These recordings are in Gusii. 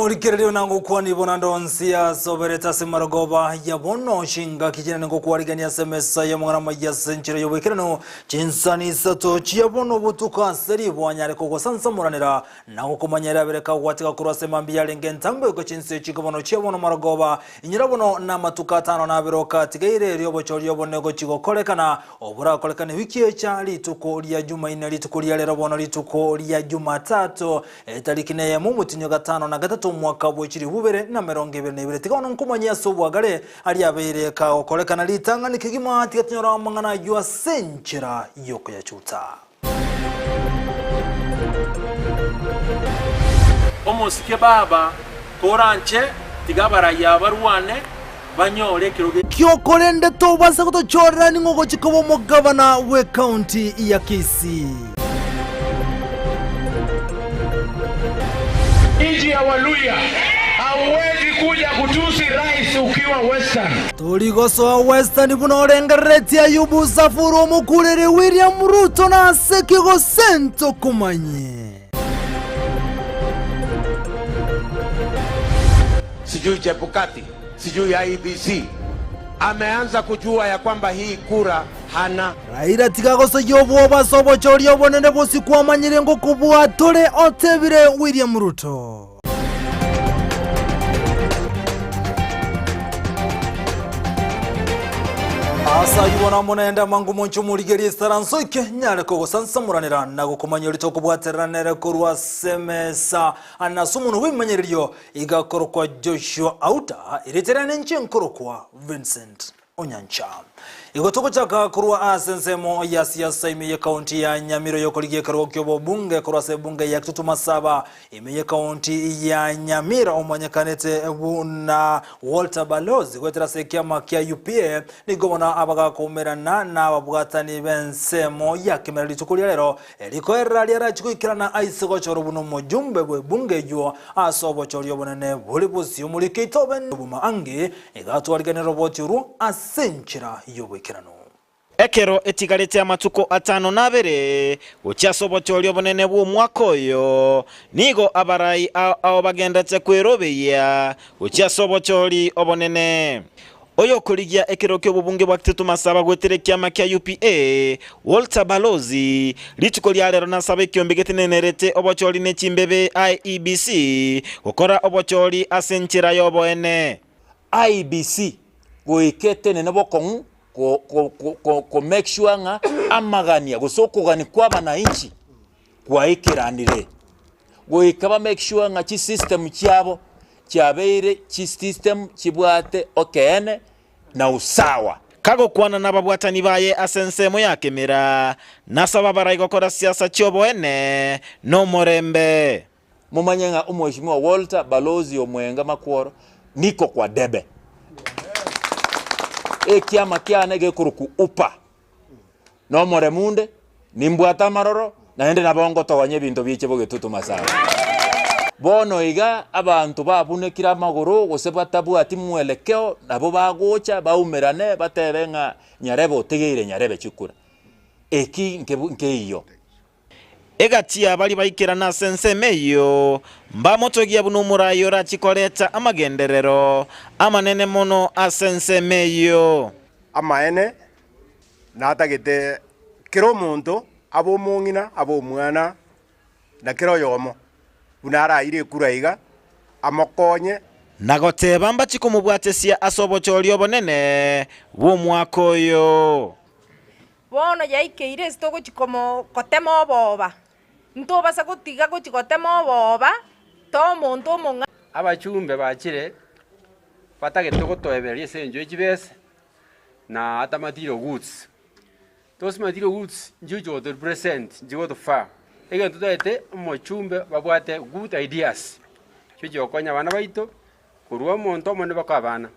Omorigererio nagokwanie bono ande onsi asoberete ase marogoba ya bono, chingaki chinene ngokwarigania ase emesa y'amang'ana amaya ase enchera y'oboikeranu, chinsani isato chia bono botuko ase ribo anyare kogosansamoranera na gokomanya ere abere kagwatiga korwa ase mambia yarenge entambe goika chinsa echi bono chia bono marogoba. Inyora bono namatuko atano na abere oka atigaire erio obochori obone gochia gokorekana, oborakorekane wiki echa rituko ria Jumaine rituko ria rero bono rituko ria Jumatatu. Etariki neyemo omotienyi o gatano na gatato omwaka bwe chilifu bibere na emerongo ebere na ibere. Tiga bono nkomanyie ase obwagare aria abeire kagokorekana ritang'ani kegima, tiga tonyore amang'ana ayio ase enchera y'okoyachuta. Omosike baba, koranche, tiga abarai aba barwane, banyore ekerogo. Korende tobasa gotochorera ning'o ogochia koba omogabana bw'ecounty ya Kisii. Nchi ya Waluya hauwezi kuja kutusi rais ukiwa Western. Tori gosoa Western buna orengereretie Ayubu Safuru omokureri William Ruto nase ki gose ntokomanye. Sijui Chebukati, sijui IEBC ameanza kujua ya kwamba hii kura hana. Raila tiga gosoyia obwoba ase obochori obonene bosio kwamanyire ngokobua tore otebire William Ruto. Ase ayio bono amo naende amangu monche omorigerie esaranso eke nyare kogosansamoranera na gokomanya oria tokobwaterera nere korwa ase emesa na ase omonwa bw'ebimanyererio Igakorokwa Joshua Auta, erieta riane inche nkorokwa Vincent Onyancha. Igo togochaka korwa ase ensemo ya siasa ime ye county ya Nyamira oyokorigia ekerogo ki'obobunge korwa ase ebunge ya Kitutu Masaba ime ye county ya Nyamira omanyekanete buna Walter Balozi goetera ase ekiama kia UPA nigo bono abagakoumerana na ababwatani b'ensemo ya Kemera rituko ria rero Rikoerera riarachi goikerana aise gochorwa buna omojumbe bw'ebunge eyio ase obochori obonene bore bosio. Omoriki oito obe noboma ange, iga atwariganere roboti orwo ase enchera y'oboikeranu. Ekero etigarete amatuko atano na abere gochia ase obochori obonene bw'omwaka oyo, nigo abarai ao ao bagenderete kwerobeyia gochia ase obochori obonene. Oyokorigia ekero ki'obobunge bwa Kitutu Masaba goetera ekiama kia UPA, Walter Balozi, rituko ria rero nasabe ekiombe getenenerete obochori ne chimbebe IEBC gokora obochori ase enchera y'oboene. IEBC goika etenene bokong'u ko ko ko ko make sure ng'a amagania gose okogania kwa abananchi kwaikeranire. Goika ba make sure ng'a chisystem chiabo chiabeire chisystem chibwate okeene na usawa. Kagokwana nababwatani baye ase ensemo ya kemera, nasaba abarai gokora siasa chi'oboene nomorembe. Momanye ng'a Omweshimiwa Walter Balozi Omwenga Makworo niko kwa debe. Ekiama kiane gekorokwa UPA. Nomoremu onde, nimbwate amaroro, naende nabo ngotogonya ebinto biche bogetutu Masaba. Bono iga abanto babunekire amagoro gose batabwati mwelekeo nabo bagocha baumerane batebe ng'a nyarebe otegeire nyarebe chikura. Eki nkebu nkeiyo. Egati ya baria baikerana ase ensemo eyio, mbamotogia buna omoraai orachie koreta amagenderero amanene mono ase ensemo eyio. Amaene, natagete kera omonto, abe omong'ina, abe omwana, na kera oyomo, buna araire ekura iga, amokonye. Na goteba mbachie komobwatesia ase obochori obonene bw'omwaka oyo. Bono yaikeire ase togochia komo gotema oboba, ntobasa gotiga gochia gotema oboba toa omonto omong'aini. Abachumbe bachire batagete gotoebereria ase engencho ye chibesa na ata material goods. Those material goods nchigochi goto represent, nchigotofaa. Egento totaete omochumbe babwate good ideas, chigochi gokonya abana baito, korwa omonto omonene baka abana.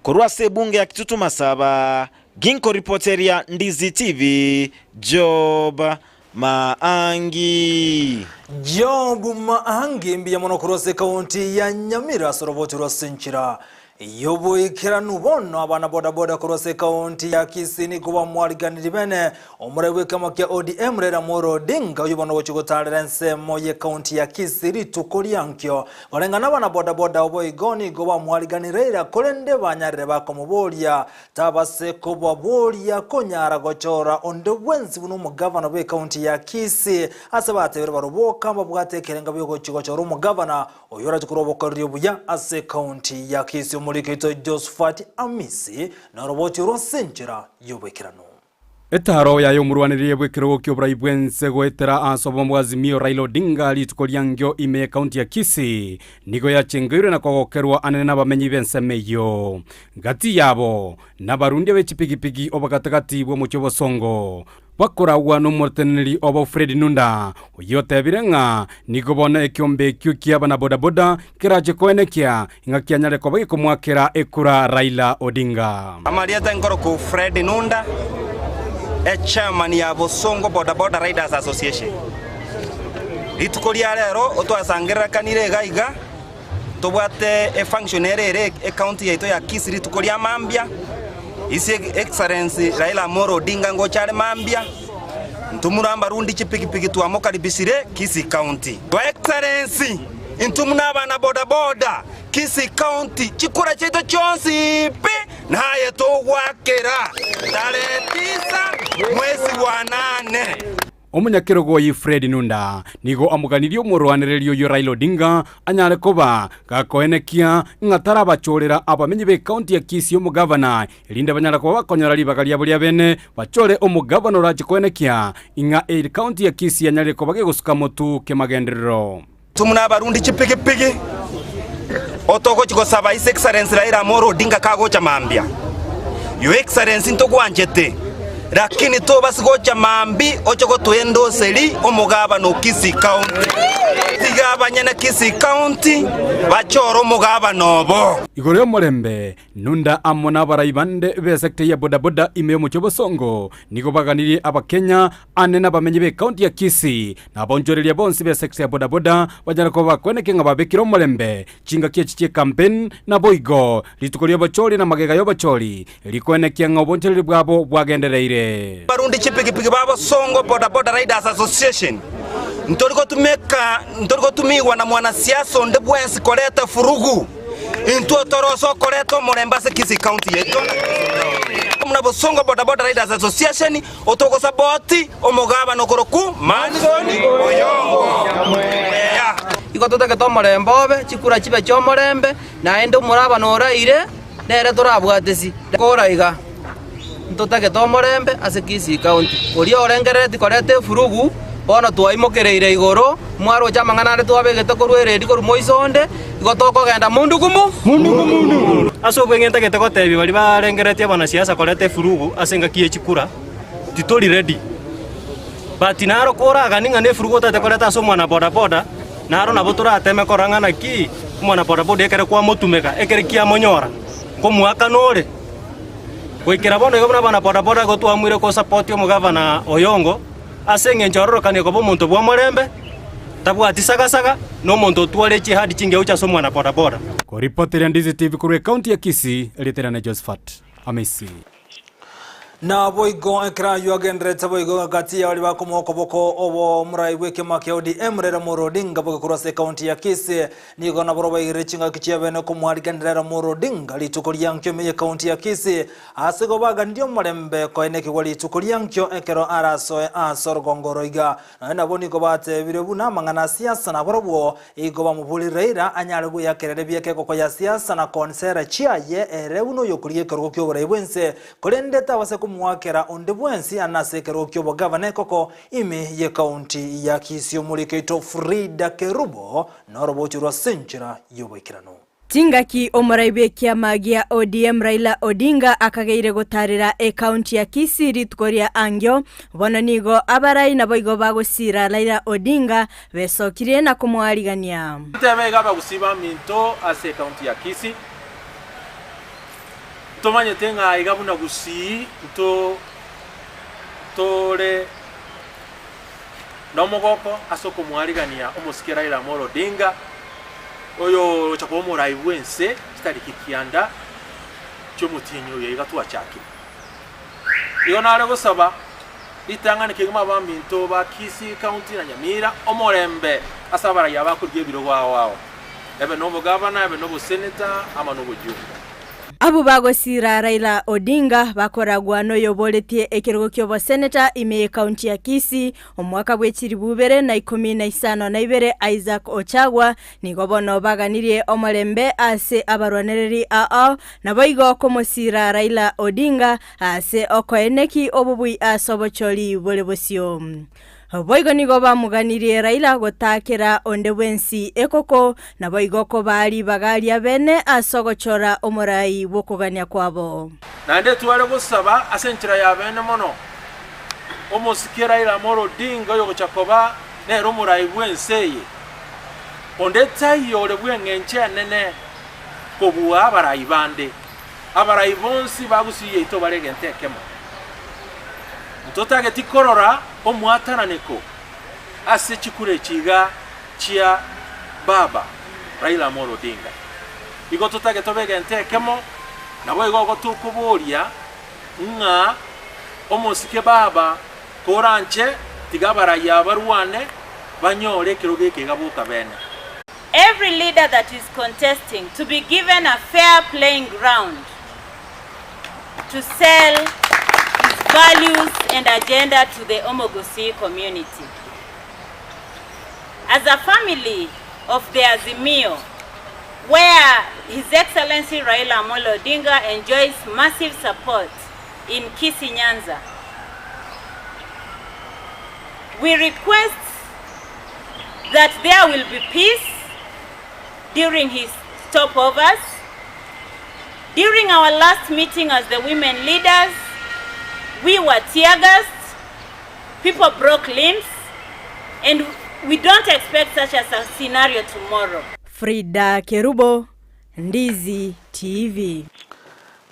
Korwa ase ebunge ya Kitutu Masaba, ginkoripoteria Ndizi TV, Job Maangi. Job Maangi, mbuya mono korwa ase ekaunti ya Nyamira ase oroboti rwa ase enchera. Y'oboikeranu bono abana bodaboda korwa ase ekaunti ya Kisii nigo bamwariganirie bene omorai bw'ekiama kia ODM Raila Amolo Odinga oyio bono ogochia gotarera ensemo y'ekaunti ya Kisii rituko riankio. Koreng'ana abana bodaboda abo boigo nigo bamwariganirie Raila korende banyarire bakomoboria tabase kobaboria konyara gochora onde bwensi buna omogavana bw'ekaunti ya Kisii ase batebire barobwo mbabwate ekerenga biogochia gochora omogavana Oyio orache korwa obokoreri obuya ase ekaunti ya Kisii omoriki oito Josphat Amisi noroboti orwo ase enchera y'oboikeranu. Etaro yaye omorwanereria bw'ekerogo ki'oborai bw'ense goetera ase obomo bwa Azimio Raila Odinga rituko riangio ime y'ekaunti ya Kisii nigo yachengeirwe na kogokerwa anene nabamenyi b'ensemo eyio. Gati yabo nabarundia be chipigipigi obogatagati bw'omochie obosongo Bakoragwa nomoteneneri obo Fred Nunda, oyio otebire ng'a nigo bono ekiombe ekio ki'abana bodaboda kerache koenekia ng'a kianyare koba gekomoakera ekura Raila Odinga. Amarieta nkoroku Fred Nunda, echairman ya Bosongo Bodaboda Riders Association. Rituko ria rero otwasangererekanire iga iga tobwate efunction ere ere ecounty yaito ya Kisii rituko ria mambia, His Excellency Raila Amolo Odinga ngocha are mambia, intwe muna mbarundi chipikipiki twamokaribisire Kisii County. Your Excellency, intwe muna abana bodaboda Kisii County chikura chiaito chionsi pi naye togwakera tarehe tisa mwezi wa nane. Omonyakerogo oyio Fred Nunda nigo amoganirie omorwanereria oyio Raila Odinga anyare koba gakoenekia ng'a tarabachorera abamenyi b'ekaunti ya Kisii omogavana erinde banyare koba bakonyora ribaga riabo riabene bachore omogavana orache koenekia ing'a ekaunti ya Kisii yanyarire koba gegosuka motu kemagenderero. Intwe buna abarundi chipigipigi, otogochia gosaba His Excellency Raila Amolo Odinga kagocha mambia. Your Excellency ntogwanchete, lakini tobasi gocha mambi oche gotoendoseri omogabana o Kisii County. Tiga abanyene Kisii County bachore omogabana obo. Igoro y'omorembe, Nunda amo nabarai bande b'esecta ya bodaboda ime y'omochie o Bosongo nigo baganirie Abakenya ane nabamenyi b'ecounty ya Kisii na abaonchoreria bonsi b'esecta ya bodaboda banyare koba bakweneke ng'a babekire omorembe chingaki echi chi'ecampaign naboigo rituko ri'obochori na magega y'obochori rikoenekia ng'a obonchoreria bwabo bwagendereire. Abarundi chipigipigi ba Bosongo Bodaboda Riders Association ntori gotumeka ntori gotumigwa na mwanasiasa onde bwensi koreta furugu. Intwe tore okoreta omorembe ase Kisii County yaito buna Bosongo Bodaboda Riders Association otogosapoti omogabana okorokwa Manson Oyongo. Igo totagete omorembe obe, chikura chibe chi'omorembe, naende omorabana oraire, nere torabwatesi. Kora iga, ntotagete omorembe ase Kisii County. Oria orengerereti koreta efurugu, bono twaimokereire igoro, mwaroche amang'ana ande twabegete korwa eredi korwa moiso onde, igo tokogenda mundu kumu. Ase obweng'e ntagete gotebia baria barengereretie abanasiasa koreta efurugu ase engaki ye chikura, titori ready. But naro koraganie ng'a nefurugu otagete koreta ase omwana bodaboda, naro nabo torateme korora ng'a naki omwana bodaboda ekere kwamotumeka, ekere kiamonyora, nkomoakana ore. Goikera bono iga buna abana bodaboda igo twamuire kosapoti omogavana Oyongo ase eng'encho arorokanie koba omonto bw'omorembe, tabwati sagasaga, na omonto otware chihadi chingiya gochia ase omwana bodaboda. Koripoteria Ndizi TV korwa ekaunti ya Kisii, erieta riane Josephat Amisi. Naboigo ekero ayio agendererete boigo gati ya baria bakomoa okoboko obomorai bw'ekiama kia ODM Raila Amolo Odinga boigo korwa ase ekaunti ya Kisii nigo naboro baigirire chingaki chiabene komoarigania Raila Amolo Odinga rituko ria nkio ime y'ekaunti ya Kisii ase igo baganirie omorembe koenekigwa rituko ria nkio ekero arasoe ase orogongo oro iga Nonya nabwo nigo batebire buna amang'ana a siasa nabarobwo igo bamoborie Raila anyare goyakerera ebiekegoko ya siasa na konsera chiaye ere buna oyokorigia ekerogo ki'oborai bw'ense, korende tabase komoakera onde bwensi ane ase ekerogo ki'obogavana ekoko ime y'ekaunti ya Kisii. Omoriki oito Frida Kerubo norobochie rwa ase enchera y'oboikeranu. Chingaki omorai bw'ekiama gia ODM Raila Odinga akageire gotarera ekaunti ya Kisii rituko ria angio, bono nigo abarai naboigo bagosira Raila Odinga besokirie na komoarigania. Ntebe iga abagusii baminto ase ekaunti ya Kisii, ntomanyete ng'a iga buna Gusii nto tore nomogoko ase okomoarigania omosike Raila Amolo Odinga. Oyo ogocha koba omorai bw'ense chitariki kianda chi'omotienyi oyo iga twachakire. Igo nare gosaba ritang'ani kegima abaminto ba Kisii County na Nyamira omorembe ase abarai aba bakorigia ebirogo ao ao, ebe nobogavana, ebe noboseneta, ama nobojumbe. Abwo bagosira Raila Odinga bakoragwa noyoboretie ekerogo ki'oboseneta ime y'ekaunti ya Kisii omwaka bwe chilifu ibere na ikomi na isano na ibere Isaac Ochagwa nigo bono baganirie omorembe ase abarwanereri ao naboigo komosira Raila Odinga ase okoeneki obobui ase obochori bore bosio. Boigo nigo bamoganirie Raila gotaakera onde bwensi ekoko, naboigo kobaa ribaga ria bene ase ogochora omorai bw'okogania kwabo. Naende tware gosaba ase enchera ya bene mono omosike Raila Amolo Odinga oyogocha koba nere omorai bw'ense eye, onde taiyo ore bw'eng'encho enene kobua abarai bande. Abarai bonsi ba Gusii yaito bare egento ekemo. Ntotageti korora omwatananeko ase chikura echi iga chia baba Raila Amolo Odinga. Igo totagete tobe egento ekemo, naboigo igo tokoboria ng'a omosike baba koranche tiga abarai aba barwane banyore ekerogo eke iga boka bene. Every leader that is contesting to be given a fair playing ground to sell his values and agenda to the Omogusii community. As a family of the Azimio, where His Excellency Raila Amolo Odinga enjoys massive support in Kisii Nyanza, we request that there will be peace during his stopovers. During our last meeting as the women leaders, we were tear gassed, people broke limbs, and we don't expect such a scenario tomorrow. Frida Kerubo, Ndizi TV.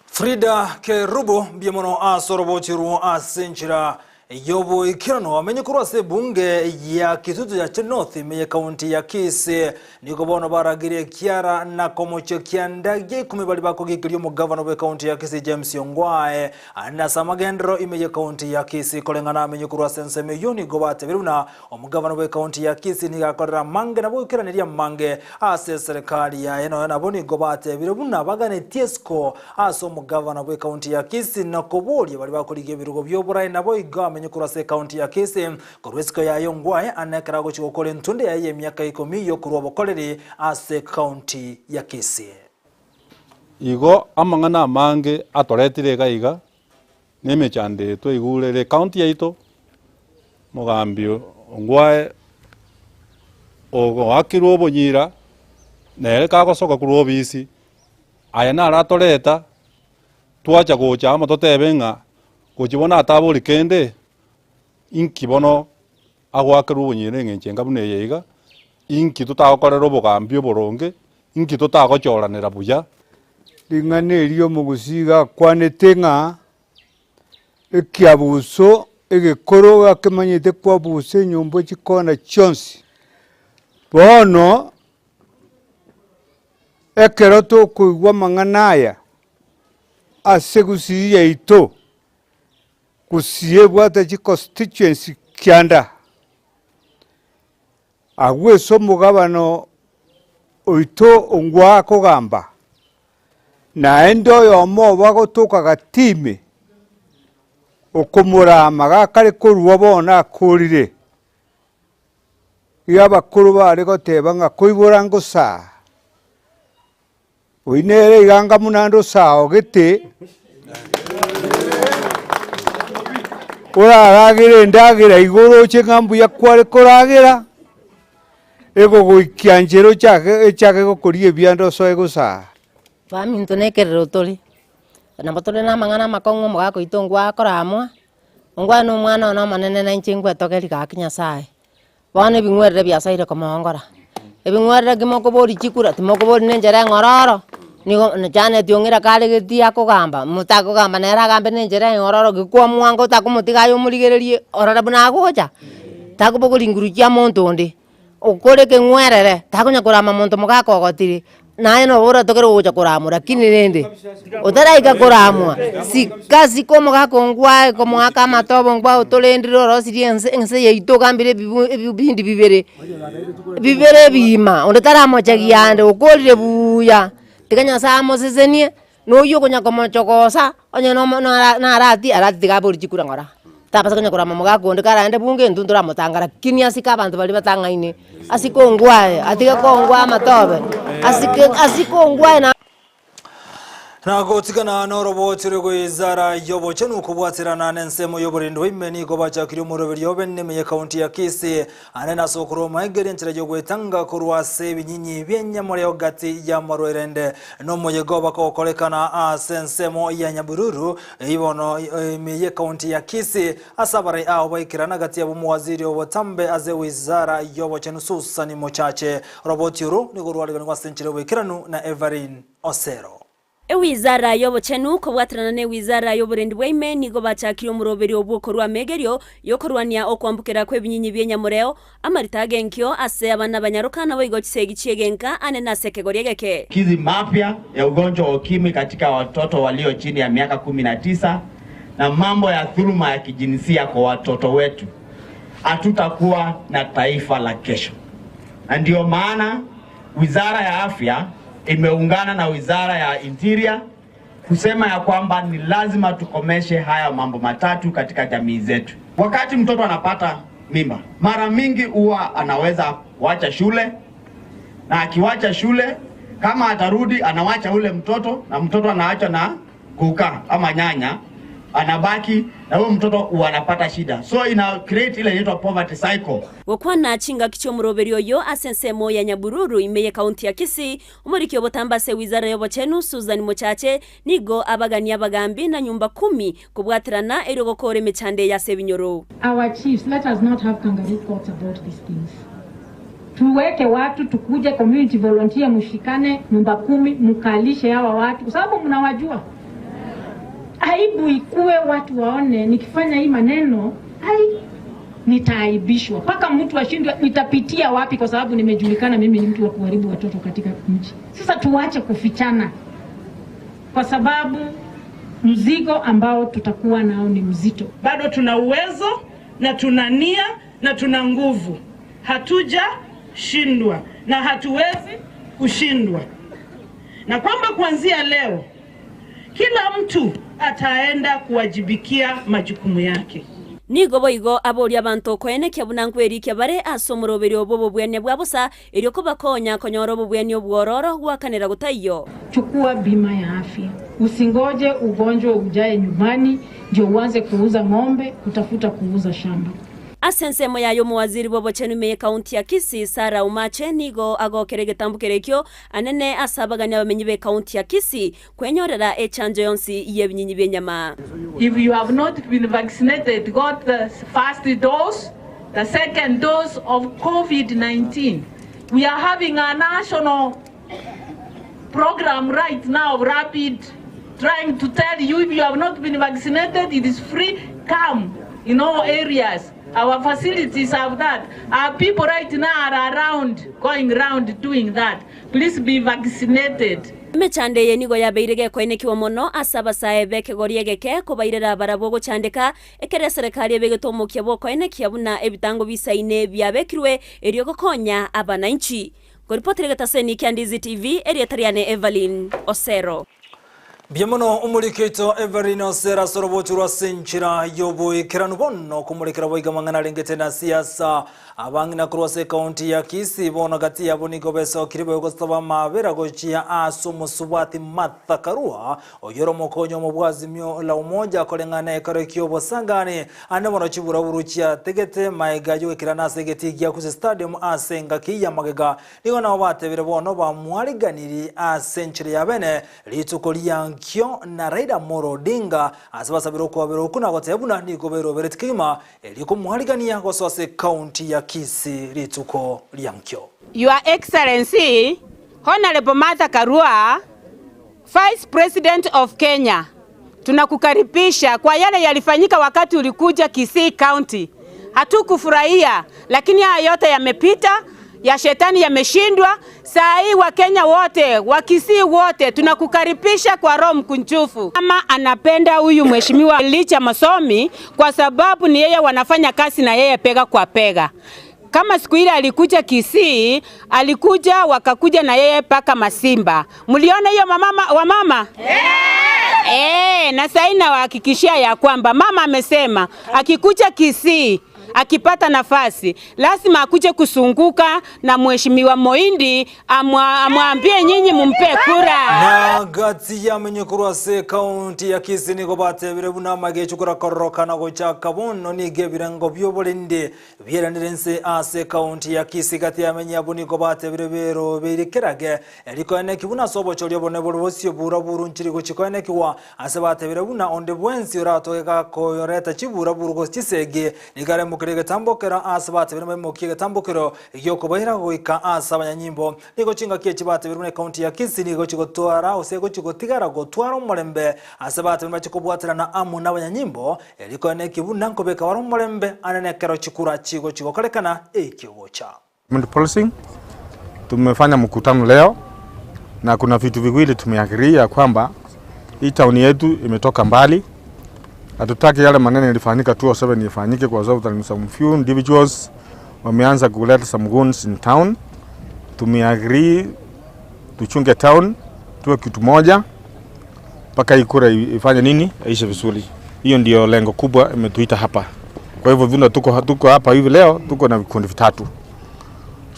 Frida Kerubo, mbuya mono ase orobochi rwo ase enchera Y'oboikeranu amenye korwa ase ebunge ya Kitutu Chache North ime y'ekaunti ya Kisii. Nigo bono baragirie ekiara na komochia kianda gia ikomi baria bakogiikeria omogavana bw'ekaunti ya Kisii James Ongwae ande ase amagenderero ime y'ekaunti ya Kisii. Koreng'ana amenye korwa ase ensemo eyio nigo batebire buna omogavana bw'ekaunti ya Kisii nigo akorera amange na boikeraneria amange ase eserekari yaye nonya nabo nigo batebire buna baganetie esiko Ase omogavana bw'ekaunti ya Kisii na koboria baria bakorigia ebirogo bi'oborai naboigo amenye korwa ase ekaunti ya Kisii korwa esiko yaye Ongwae ane ekero agochia gokora entunde yaye y'emiaka ikomi y'okorua obokoreri ase ekaunti ya Kisii. Igo amang'ana amange atoretire iga iga, na emechando eye twaigure ere ekaunti yaito, omogambi Ongwae oakirwe obonyira, nere kagosoka korwa obisi, Aya naro atoreta, twacha gocha amo totebe ng'a gochia bono atabori kende, inki bono agoakerwa obonyene eng'encho enga buna eye iga, inki totagokorera obogambi oboronge, inki totagochoranera buya. Ring'ana eri omogusii iga akwanete ng'a ekiabuso egekoro gakemanyete kwabusa enyomba chikona chionsi. Bono. Ekero tokoigwa amang'ana aya ase gusii yaito, gusii ebwate chiconstituency kianda, agwo ase omogabana oito ongwa akogamba, naende oyomo obo agotoka gati ime, okomorama gakare korwa bono akorire. Igo abakoro bare goteba ng'a koibora ngosaa, oyio nere iga anga buna ande osaogete, oraragere endagera igo oroche ng'a mbuya kware koragera, egogoikia nchera ochake echake gokoria ebianda osoe gosaa. Baminto na ekerero tore, nabo tore na amang'ana amakong'u omogaka oito ngwakoramwa. Ongwane omwana one omonene na inche ngwetogerie gaki Nyasaye. Bono ebing'werere biasoire komoongora, ebing'werere ki mokoboria chikura timokoboria na enchera eng'ororo, nigo Janet ong'ira kare getii akogamba, motakogamba nere agambe na enchera eng'ororo ki kwamwanga otakomotiga aye omorigererie orore buna agocha, takobogoria nguru chia monto onde. Okore ekeng'werere, takonya korama monto mogaka ogotiri, naye nobo oratokere gocha koramwa lakini rende, otaraika koramwa, sika sika omogaka ongwae komoaka amatobe ongwae otorendire orosirie ense ense yaito ogambire ebibu ebibindi bibere, bibere ebiima, onde taramochegia ande, okorire buuya, tiga Nyasaye amosesenie, na oywo okonya komochogosa, onye nomo nara narati arati tiga abori chikura ng'ora. Tabasa konya korama omogaka onde karaende bunge intwe ntoramotanga lakini asike abanto baria batang'aine, asike ongwae, atige kongwaa amatobe, asike asike ongwae na. Nagotigana noroboti rw'eizara y'obochenu kobwaterana nensemo y'oborendi bwaime nigo bachakirie omoroberio obe nime y'ekaunti ya Kisii ande nase okorwa omoegeria enchera y'ogwetanga korwa ase ebinyinyi bi'enyamoreo gati y'amarwaire ende nomoyega obakogokorekana ase ensemo ya Nyabururu Eyio bono ime y'ekaunti ya Kisii ase abarai ao baikerana gati yabo omowaziri obotambe ase wizara y'obochenu Susan Mochache. Oroboti oro nigo rwariganigwe ase enchera y'oboikeranu na Everine Osero. Ewizara y'obochenu kobwaterana n'ewizara y'oborendi bwa ime nigo bachakire omoroberio bw'okorua amegerio y'okorwania okwambokera kw'ebinyinyi bi'enyamoreo, amarita ag'enkio ase abana abanyaroka naboigo chisegi chi'egenka ane nase ekegori egeke. Kizi mapya ya ugonjwa wa ukimwi katika watoto walio chini ya miaka 19 na mambo ya dhuluma ya kijinsia kwa watoto wetu, hatutakuwa na taifa la kesho. Na ndiyo maana Wizara ya Afya imeungana na Wizara ya Interior kusema ya kwamba ni lazima tukomeshe haya mambo matatu katika jamii zetu. Wakati mtoto anapata mimba, mara mingi huwa anaweza kuacha shule, na akiwacha shule, kama atarudi anawacha ule mtoto, na mtoto anaacha na kuka ama nyanya, anabaki na huyo mtoto huwa anapata shida, so ina create ile inaitwa poverty cycle. Gokwana chingaki chi'omoroberio oyo ase ensemo ya Nyabururu ime y'ekaunti ya Kisii, Omoriki obotambe ase ewizara y'obochenu, Susan Mochache, nigo abaganie abagambi na nyumba kumi kobwaterana erio gokoora emechando eye ase ebinyoro. Our chiefs, let us not have kangaroo courts about these things. Tuweke watu tukuje community volunteer, mshikane nyumba kumi, mkalishe hawa watu kwa sababu mnawajua. Aibu ikue, watu waone nikifanya hii maneno ai, nitaaibishwa mpaka mtu ashindwe nitapitia wapi, kwa sababu nimejulikana mimi ni mtu wa kuharibu watoto katika nchi. Sasa tuache kufichana, kwa sababu mzigo ambao tutakuwa nao ni mzito. Bado tuna uwezo na tuna nia na tuna nguvu, hatujashindwa na hatuwezi kushindwa, na kwamba kuanzia leo kila mtu ataenda kuwajibikia majukumu yake. Nigo boigo aborie abanto koenekia buna nkwerikia bare ase omoroberio bw'obobwenia bwa bosa, erio kobakonya konyora obobwenia obwororo gwakanera gotaiyo. Chukua bima ya afya, usingoje ugonjwa ujae nyumbani ndio uanze kuuza ng'ombe, kutafuta kuuza shamba. Ase ensemo yaye omowaziri bw'obochenu ime y'ekaunti ya Kisii, Sarah Omache nigo agokera egetambo keria ekio anene ase abagani abamenyi b'ekaunti ya Kisii kwenyorera echanjo yonsi y'ebinyinyi bi'enyama. If you have not been vaccinated, got the first dose, the second dose of COVID-19. We are having a national program right now, rapid, trying to tell you if you have not been vaccinated, it is free, come in all areas. Our facilities have that. Our people right now are around, going round doing that. Please be vaccinated. Emechando eye nigo yabeire gekoenekiwa mono ase abasae b'ekegori egeke kobairera barabwo gochandeka, ekero eserekari ebegete omokia bw'okoenekia buna ebitango bisaine biabekirwe erio gokonya abanainchi. Nkoripotera egetaseni kia Ndizi TV, erieta riane Evelyn Osero. Mbuya mono omoriki oito Everine Osero ase orobocho rwa ase enchera y'oboikeranu bono komorekera boigo amang'ana arengete na siasa. Abang'ina korwa ase ekaunti ya Kisii bono gati yabo nigo besokire boigosaba amaabera gochia ase omosubati Martha Karua oyio ore omokonyi omobua Azimio la Umoja koreng'ana ekero ki'obosangani ande bono chiburaburu chiategete maega y'ogoikerana ase egetii gia Gusii Stadium ase engaki y'amagega Nigo nabo batebire bono bamwariganirie ase enchera ya bene rituko riankio na Raila Amolo Odinga ase basabire okwabera okwo na goteba buna nigo berobereti kegima erio komwarigania gosoa ase ekaunti ya Kisii rituko riankio. Your Excellency Honourable Martha Karua, Vice President of Kenya, tunakukaribisha kwa yale yalifanyika wakati ulikuja Kisii County. Hatukufurahia, lakini haya yote yamepita. ya shetani yameshindwa. Saa hii Wakenya wote, Wakisii wote tunakukaribisha kwa roho mkunjufu. Mama anapenda huyu mheshimiwa Elijah Masomi kwa sababu ni yeye wanafanya kazi na yeye pega kwa pega. Kama siku ile alikuja Kisii, alikuja wakakuja na yeye paka Masimba. Mliona hiyo mamama wa mama? Eh, na sasa nawahakikishia ya kwamba mama amesema akikuja Kisii akipata nafasi lazima akuje kusunguka na mheshimiwa Moindi amwambie nyinyi mumpe kura. Na gati yamenye korwa ase ekaunti ya Kisii nigo batebire buna amagecho korakororokana gochaka bono nigo ebirengo bioborende bieranire nse ase ekaunti ya Kisii gati yamenye abwo nigo batebire berobeire kerage erikoeneki buna ase obochori obonene bore bosio bura buru nchiri gochia koenekigwa ase batebire buna onde bwensi oratoke gakoreta chibura buru gose chisegi nigo aremokire egetambokero ase batebire baimokie egetambokero giokobaira goika ase abanyanyimbo. Nigo chingaki echi batebire buna ekaunti ya Kisii nigo egochia gotwara gose egochia gotigara gotwara omorembe ase batebire bachie kobwaterana amo nabanyanyimbo erikoeneki buna nkobeka bare omorembe ande nekero chikura chigochia gokorekana ekio gocha. Community policing tumefanya mkutano leo na kuna vitu viwili tumeagree ya kwamba hii town yetu imetoka mbali. Hatutaki yale maneno ilifanyika 2007 ifanyike kwa sababu there some few individuals wameanza kuleta some guns in town. Tumeagree tuchunge town tuwe kitu moja mpaka hii kura ifanye nini, ishe vizuri. Hiyo ndio lengo kubwa imetuita hapa. Kwa hivyo vile tuko hapa hivi leo, tuko na vikundi vitatu.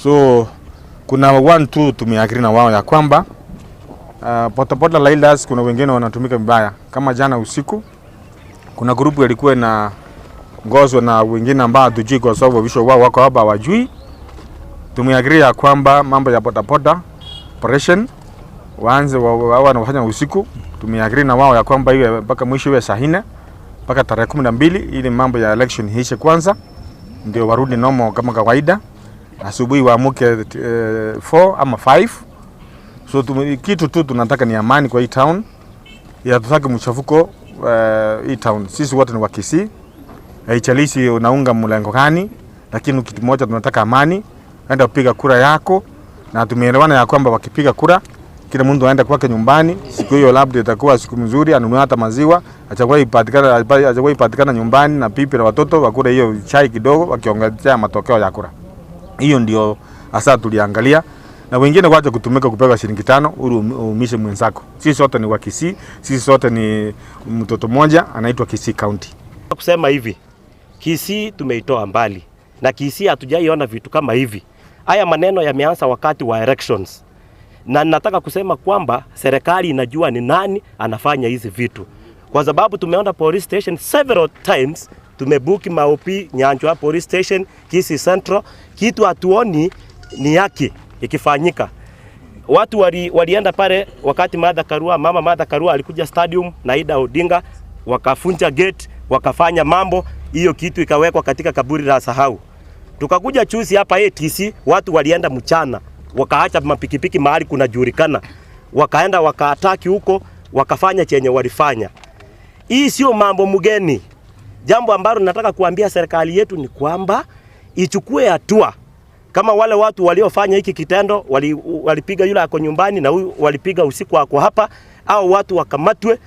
So kuna 1 2 tumeagree na wao ya kwamba bodaboda riders kuna wengine wanatumika vibaya. Kama jana usiku kuna grupu ilikuwa na ngozwa na wengine ambao hatujui kwa sababu visho wao wako hapa hawajui. Tumeagree ya kwamba mambo ya bodaboda operation waanze wao wanafanya usiku. Tumeagree na wao ya kwamba iwe mpaka mwisho iwe saa 4 mpaka tarehe 12 ili mambo ya election iishe kwanza, ndio warudi normal kama kawaida. Asubuhi waamuke 4 ama 5. So kitu tu tunataka ni amani kwa hii town. Hatutaki mchafuko hii town. Sisi wote ni wa Kisii. Haijalishi unaunga mlengo gani, lakini kitu moja tunataka amani. Enda kupiga kura yako, na tumeelewana ya kwamba wakipiga kura kila mtu aende kwake nyumbani. Siku hiyo labda itakuwa siku nzuri, anunue hata maziwa, achague ipatikana nyumbani na pipi na watoto wakule hiyo chai kidogo wakiongezea matokeo ya kura. Hiyo ndio hasa tuliangalia. Na wengine wacha kutumika kupewa shilingi 5 ili uumishe mwenzako. Sisi sote ni wa Kisii, sisi sote ni mtoto mmoja anaitwa Kisii County. Kusema hivi, Kisii tumeitoa mbali na Kisii hatujaiona vitu kama hivi. Haya maneno yameanza wakati wa elections. Na nataka kusema kwamba serikali inajua ni nani anafanya hizi vitu. Kwa sababu tumeona police station several times, tumebuki maopi Nyanchwa police station, Kisii Central, kitu hatuoni ni yake ikifanyika. Watu walienda pale wakati Martha Karua, mama Martha Karua alikuja stadium na Ida Odinga, wakafunja gate, wakafanya mambo, hiyo kitu ikawekwa katika kaburi la sahau. Tukakuja chuzi hapa ATC, watu walienda mchana, wakaacha mapikipiki mahali kunajulikana, wakaenda wakaataki huko, wakafanya chenye walifanya. Hii sio mambo mgeni. Jambo ambalo nataka kuambia serikali yetu ni kwamba ichukue hatua. Kama wale watu waliofanya hiki kitendo walipiga yule ako nyumbani na huyu walipiga usiku ako hapa, au watu wakamatwe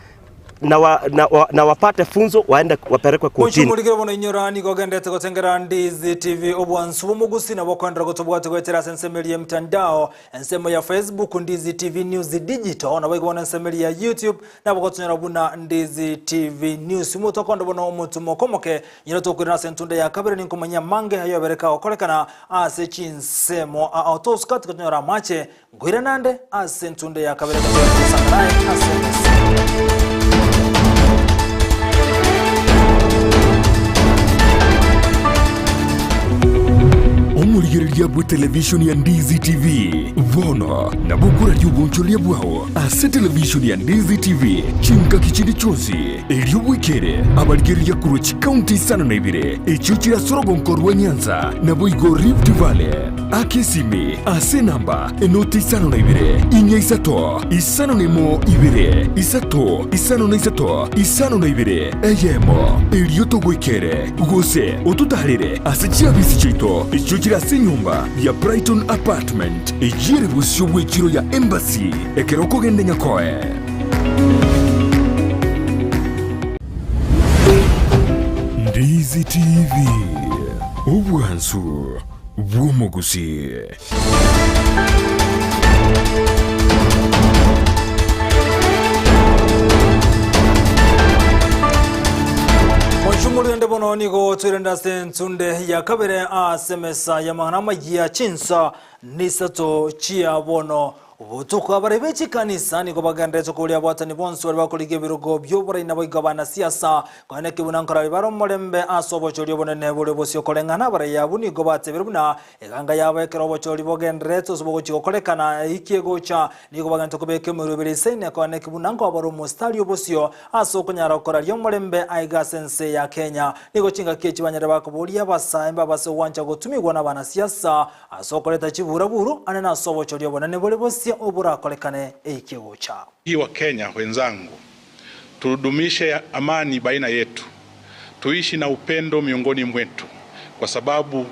na wapate funzo, waende wapelekwe kotini. Muchumulikire bono inyora nigo gendete gotengera Ndizi TV obwansu bumugusi na bokwendera gotobwate gwetera ase ensemeri ya mtandao, ensemo ya Facebook Ndizi TV News Digital, na boigona ensemeri ya YouTube na bogotonyora buna Ndizi TV News. Mutokondo bono omutumo komoke nyira tokwirana ase entunda ya kabere ninkomanya mange hayo bereka okorekana ase chinsemo a autoskat gotonyora amache ngoiranande ase entunda ya kabere gotonyora ase Omurigereria bwe television ya Ndizi TV bono na bukura ry'ubunchoria bwao ase television ya Ndizi TV chinka kichindi chonsi eryo bwikere abarigereria kurwa chikaunti isano na ibere echio chirasorogonko rwa Nyanza na boigo Rift Valley. Aka esimi ase enamba enoti isano na ibere, inya isato, isano na emo ibere, isato, isano na isato, isano na ibere, eyemo, erio togoikere, gose ototarere ase chiabisi chiaito echio chire ase enyomba ya Brighton Apartment, eyio ere bosio bw'echiro ya Embassy ekero okogenda Nyakoe. Ndizi TV, obwansu bw'omogusii. Mochumurende bono nigo twerende ase ensunde ya kabere ase emesa y'amang'ana amayia chinsa nisato chia bono Botuko abarai be chikanisa nigo bagenderete koria abwatani bonsi baria bakorigia ebirogo bi'oborai naboigo abanasiasa. Konya naki buna nkorari bare omorembe ase obochori obonene bore bosio koreng'ana abarai abwo nigo batebire buna eganga yabo ekero obochori bogendererete ase bogochia gokorekana eiki egocha nigo bagenderete kobeka emeru ebere isaine konya naki buna nkobare omositari obosio ase okonyara koraria omorembe aiga ase ense ya Kenya. Nigo chingaki echi banyare bakoboria abasae mbabase gwancha gotumigwa nabanasiasa Ase okoreta chiburaburu ane nase obochori obonene bore bosio oborakorekane eiki egocha. Hii Wakenya wenzangu, tudumishe amani baina yetu, tuishi na upendo miongoni mwetu, kwa sababu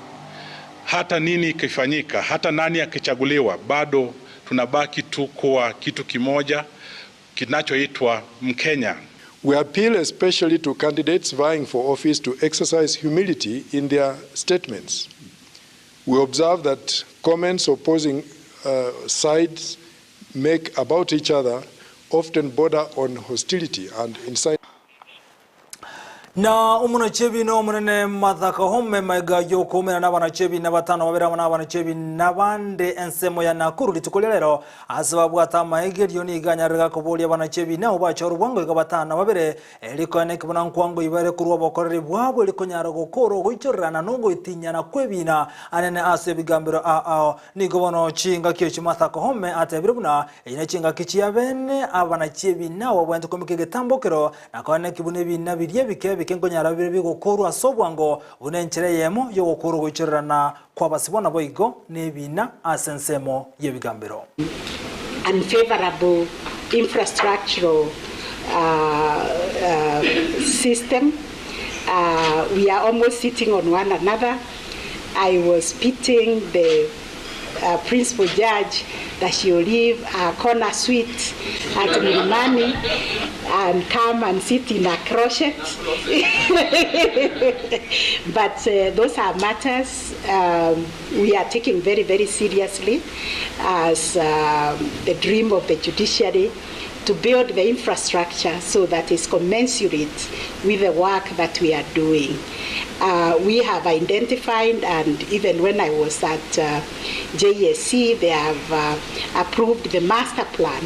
hata nini ikifanyika, hata nani akichaguliwa, bado tunabaki tu kuwa kitu kimoja kinachoitwa Mkenya. We appeal especially to candidates vying for office to exercise humility in their statements. We observe that comments opposing sides make about each other often border on hostility and incite. Na omonachiebi omonene Martha Koome magega y'okoumerana n'abanachiebi batano babere amo n'abanachiebi nabande ensemo ya Nakuru rituko ria rero ase babwate amaegerio nigo anyarire gakoboria abanachiebi nabo bachorwa bwango iga batano babere Erikoe nekebuna nkwango ibere korwa obokoreri bwabo erikonyara gokora ogoichorerana na ogoitinyana kw'ebiina anene ase ebigambero ao ao. Nigo bono chingaki echio Martha Koome atebire buna echi nechingaki chiabene abana chi'ebiina babwenerete komika egetambokero na koe nekebuna ebiina biria ebike ebike nkonyara bire bigokorwa ase obwango buna enchera eyemo y'ogokora ogoichorerana kw'abasibwa naboigo nebiina ase ensemo y'ebigambero. Unfavourable infrastructural system, we are almost sitting on one another, I was pitying the principal judge that she will leave her corner suite at Milimani and come and sit in a crochet but those are matters um, we are taking very very seriously as um, the dream of the judiciary to build the infrastructure so that it's commensurate with the work that we are doing. We have identified, and even when I was at JSC, they have approved the master plan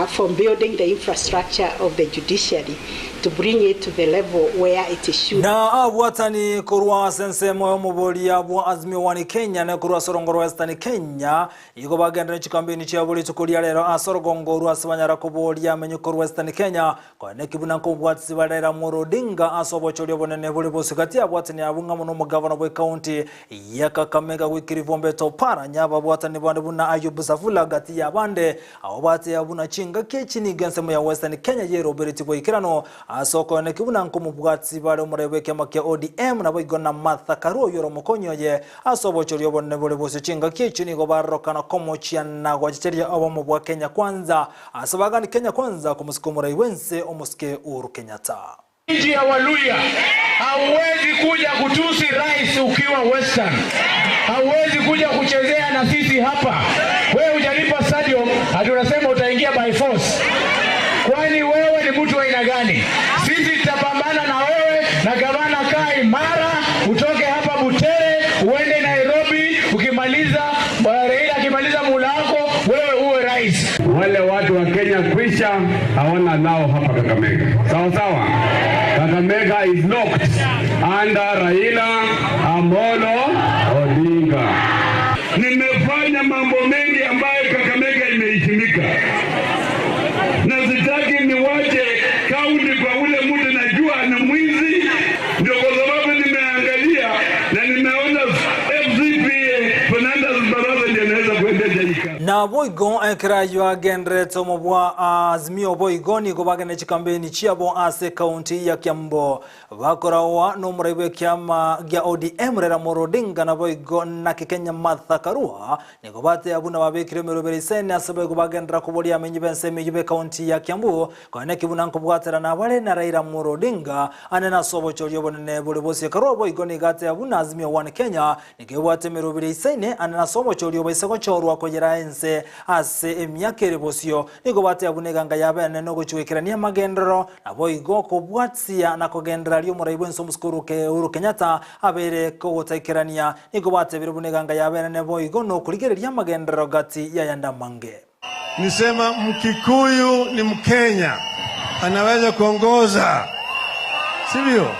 for building the infrastructure of the judiciary to bring it to the level where it should. Na abwatani korwa ase ensemo y'omoboria bwa Azimio One Kenya na korwa ase orongo rwa Western Kenya igo bagenda ne chikambeni chiabo rituko ria rero ase orogongo orwo ase banyara koboria amenyo korwa Western Kenya Koeneki buna nkobwatisi bare Raila Amolo Odinga ase obochori obonene bore bosio gati y'abwatani abwo ng'amo nomogavana bw'ecounty ya Kakamega Wycliffe Ombeta Oparanya ababwatani bande buna Ayub Savula gati y'abande abo bateba buna chingaki echi nigo ensemo ya Western Kenya yeroberetie boikeranu ase okoeneki buna nkomobwatisi bare omorai bw'ekiama kia ODM naboigo na Martha Karua oyio ore omokonyi oye ase obochori obonene bore bosio chingaki echio nigo barorokana komochia na gochecheria obomo bwa Kenya Kwanza Ase bagani Kenya Kwanza komosike omorai bwense omosike Uhuru Kenyatta. Nchi ya Waluya, hauwezi kuja kutusi rais ukiwa Western, hauwezi kuja kuchezea na sisi hapa. Wewe hujalipa stadium, ati unasema utaingia by force. Kwani wewe ni mtu wa aina gani? Sisi tutapambana na wewe na gavana, kaa imara, utoke hapa Butere uende Nairobi, ukimaliza Raila akimaliza muhula wako, wewe uwe rais. Wale watu wa Kenya kwisha hawana nao hapa Kakamega. Sawa sawa. Kakamega is locked under Raila Amolo Odinga. Nimefanya mambo mengi ambayo Kakamega imeheshimika, na sitaki niwache kaunti kwa ule mtu najua na mwizi. Ndio kwa sababu nimeangalia na nimeona FCPA Financial Naboigo ekero ayio agendererete omobua Azimio boigo nigo bagende chikambeni chiabo ase ekaunti ya Kiambu. Bakoraoa nomorai bw'ekiama gia ODM Raila Amolo Odinga naboigo naki Kenya Martha Karua nigo bateba buna babekire emeroberi isene ase boigo bagenderera koboria amenyi b'ensemo eyio b'ekaunti ya Kiambu Konya naki buna nkobwaterana abare na Raila Amolo Odinga ane nase obochori obonene bore bosio. Karua boigo nigo ateba buna Azimio One Kenya nigo ebwate emeroberi eisaine ane nase obochori obaise gochorwa koyera ense ase emiaka ere bosio. Nigo bateba buna eganga yabo enene nogochwekerania amagenderero naboigo kobwatia na kogenderera aria omorai bwense omosike Uhuru Kenyatta abeire kogotaikerania. Nigo batebire buna eganga yabo enene boigo nokorigereria amagenderero gati yayande amange. Nisema Mkikuyu ni Mkenya, anaweza kuongoza, sivyo?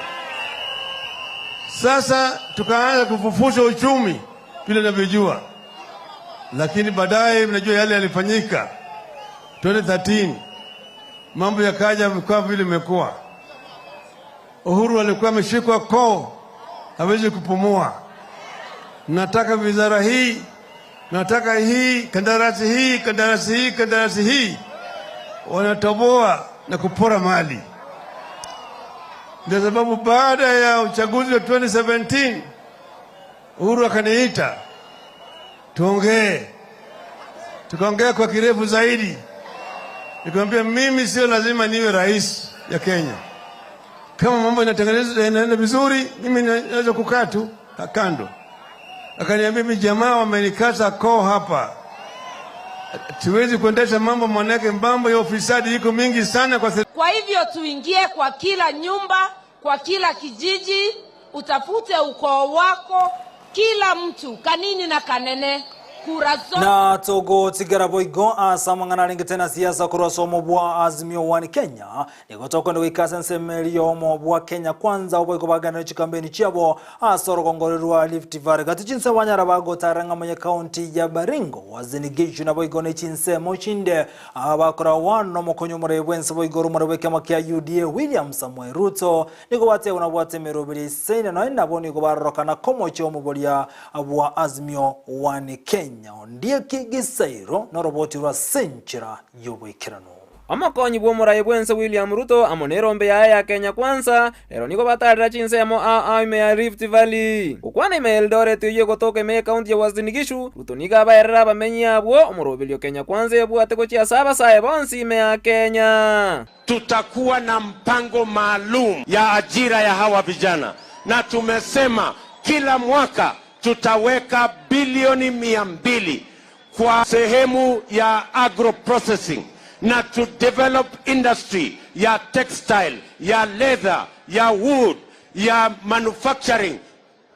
Sasa tukaanza kufufusha uchumi vile navyojua, lakini baadaye mnajua yale yalifanyika 2013 mambo yakaja kwa vile imekuwa. Uhuru alikuwa ameshikwa koo, hawezi kupumua. Nataka wizara hii, nataka hii, kandarasi hii, kandarasi hii, kandarasi hii. Wanatoboa na kupora mali. Ndio sababu baada ya uchaguzi wa 2017 Uhuru akaniita tuongee, tukaongea kwa kirefu zaidi. Nikamwambia mimi sio lazima niwe rais ya Kenya. Kama mambo yanatengenezwa yanaenda vizuri, mimi naweza kukaa tu kando. Akaniambia mimi, jamaa wamenikata koo hapa, siwezi kuendesha mambo, manake mambo ya ufisadi iko mingi sana kwa Kwa hivyo tuingie kwa kila nyumba, kwa kila kijiji, utafute ukoo wako, kila mtu kanini na kanene, kura zote Na togotigara boigo ase amang'ana arengete na siasa korwa ase omo bwa Azimio One Kenya nigo tokwenda goika ase ensemo eria omo bwa Kenya Kwanza oboigo bagenderere chikambeni chiabo ase orogongori rwa Rift Valley gati chinse banyara bagotara ng'a manye county ya Baringo Uasin Gishu naboigo ne chinsemo chinde abakora one omokonyi omorei bwense boigo ore omorei bw'ekiama kia UDA William Samoei Ruto nigo batebwa nabwate emeroberi eisaine nonya nabo nigo barorokana komochia omoboria bwa Azimio One Kenya. Ondieki Gisairo noroboti rwa senchera y'oboikeranu. Omokonyi bw'omorai bw'ense William Ruto amo nerombe yaye ya Kenya Kwanza rero nigo batarera chinsemo ao ao ime ya Rift Valley. Gokwana ime ya Eldoret eyio egotoka ime y'ekaunti ya Uasin Gishu, Ruto nigo abaerere abamenyi abwo omoroberio Kenya Kwanza ebwate gochia ase abasae bonsi ime ya Kenya. Tutakuwa na mpango maalum ya ajira ya hawa vijana, na tumesema kila mwaka tutaweka bilioni 200 kwa sehemu ya agro processing na to develop industry ya textile, ya leather, ya wood, ya manufacturing,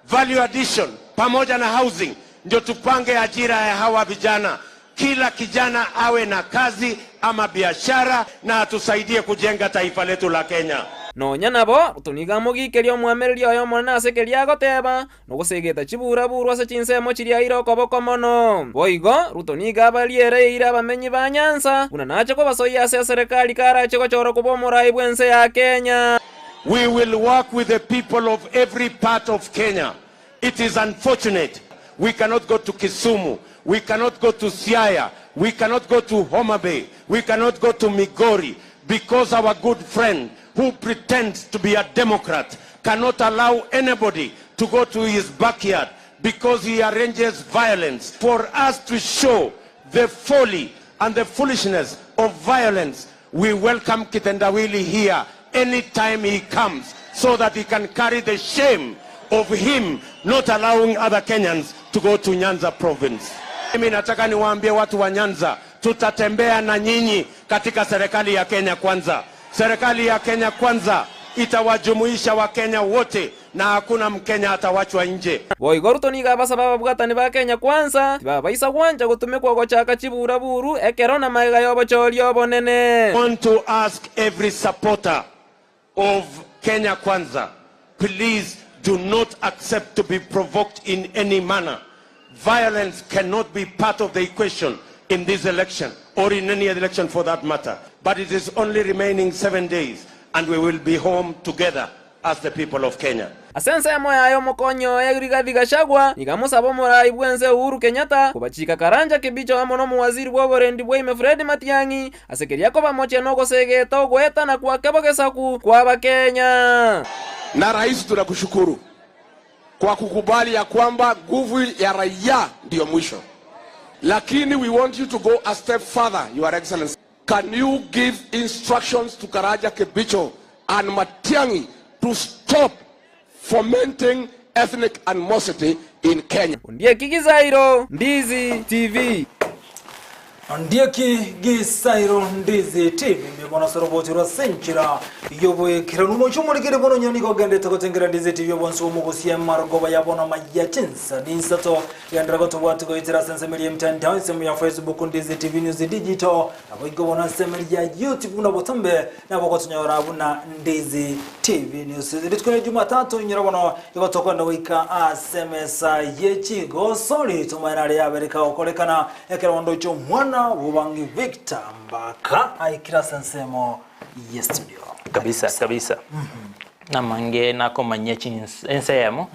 value addition pamoja na housing, ndio tupange ajira ya hawa vijana. Kila kijana awe na kazi ama biashara na atusaidie kujenga taifa letu la Kenya. Nonya nabo, Ruto nigo amogikeria omwamereria oye omonene ase keria agoteba, na ogosegeta chiburaburu ase chinsemo chiria aire okoboko mono. Boigo, Ruto nigo abariereire abamenyi ba Nyanza, buna nache kobasoyia ase eserekari karache gochorwa koba omorai bw'ense ya Kenya. We will work with the people of every part of Kenya. It is unfortunate we cannot go to Kisumu, we cannot go to Siaya, we cannot go to Homa Bay, we cannot go to Migori because our good friend who pretends to be a Democrat cannot allow anybody to go to his backyard because he arranges violence. For us to show the folly and the foolishness of violence, we welcome Kitendawili here anytime he comes so that he can carry the shame of him not allowing other Kenyans to go to Nyanza province. Mimi nataka niwaambie watu wa Nyanza, tutatembea na nyinyi katika serikali ya Kenya Kwanza. Serikali ya Kenya Kwanza itawajumuisha Wakenya wote na hakuna Mkenya atawachwa nje. Boigo Ruto nigo abasaba ababwatani ba Kenya Kwanza tibabaisa gwancha gotumekwa gochaka chiburaburu ekero na magega y'obochori obonene. Want to ask every supporter of Kenya Kwanza, please do not accept to be provoked in any manner. Violence cannot be part of the equation in this election or in any election for that matter. But it is only remaining 7 days and we will be home together as the people of Kenya. Ase ensemo yaye omokonyi oye Rigathi Gachagua nigo amosaba omorai bw'ense Uhuru Kenyatta kobachika Karanja Kibicho amo nomowaziri bw'oborendi bwa ime Fred Matiang'i ase keria kobamochia nogosegeta ogoetana kwa kebo gesaku kw'Abakenya. Na rais, tunakushukuru kwa kukubali ya kwamba nguvu ya raia ndiyo mwisho, lakini we want you to go a step further, Your Excellency. Can you give instructions to Karanja Kibicho and Matiang'i to stop fomenting ethnic animosity in Kenya? Ondieki Gisairo, Ndizi TV. Ondieki Gisairo, Ndizi TV. Mbuya mono ase orobochi rwa ase enchera y'oboikeranu. Omochie omorikeri bono onye nigo ogendete gotengera Ndizi TV obonsi bw'omogusia emarogoba ya bono amaya chinsa ninsato. Genderera gotobwatia goetera ase ensemo eria y'emtandao, ensemo ya Facebook Ndizi TV News Digital, naboigo bono ensemo eria ya YouTube buna botambe nabo ogotonyora buna Ndizi TV News. Rituko ria Jumatatu inyora bono igo tokoenda goika ase emesa ye chigosori tomaene aria yabereka gokorekana ekero ondoche omwana bw'obang'i Victor Mbaka aikire ase ensemo ye studio. Kabisa kabisa. Namange nakomanyia chins ensemo,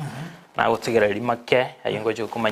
nagotigera rimake, ayio ngocha komanya.